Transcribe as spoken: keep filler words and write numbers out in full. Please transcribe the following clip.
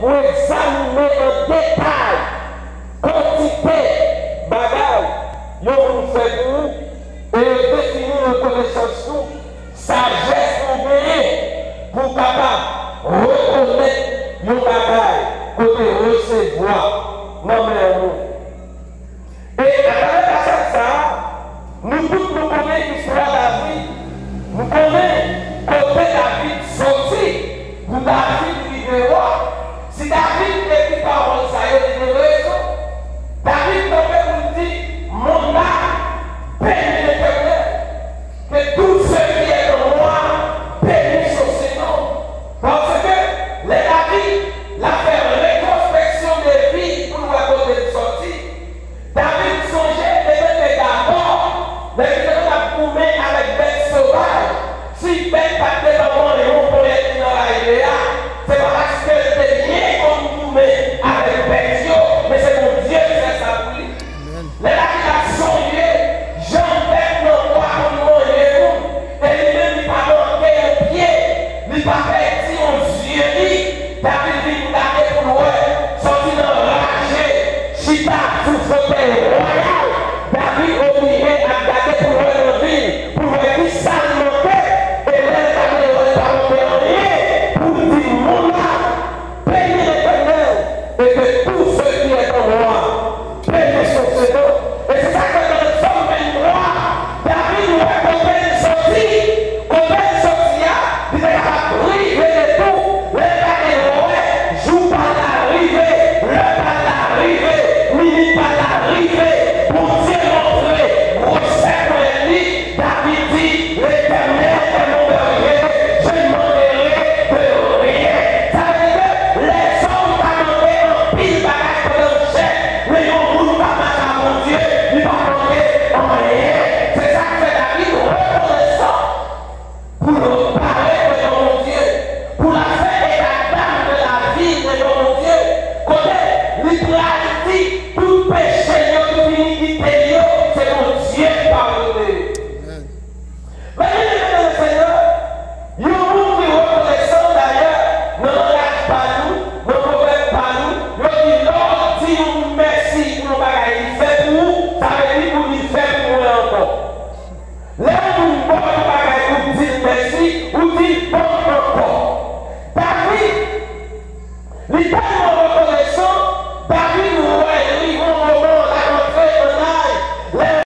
Ou egzamine an detay kantite bagay yon moun fè pou ou e defini rekonesans nou, sajès nou genyen pou w kapab rekonèt yon bagay ke w te resevwa nan men yon moun. E atravè pasaj sa a, nou tout nou konnen istwa David. Nou konnen kote David soti pou David rive wa. Si David ekri pawòl sa yo, li gen rezon. David kanpe pou l di, Mon âme bénit l'Éternel, que tout ce qui est en moi bénisse son saint nom. Paske lè David l ap fè retwospeksyon de vi pou l wè kote l soti, David sonje li te tande Gabò, lè li te konn ap goumen avèk bèt sovaj. Si bèt pa t te ban mwen yon ponyèt li nan lari a, se pa paske l te byen konn goumen avèk bèt yo, men se Bondye ki fè sa pou li. Lè David ap sonje jan bèt nan bwa konn manje moun, e li menm li pa manke yon pye, li pa pèdi yon zye li, David vin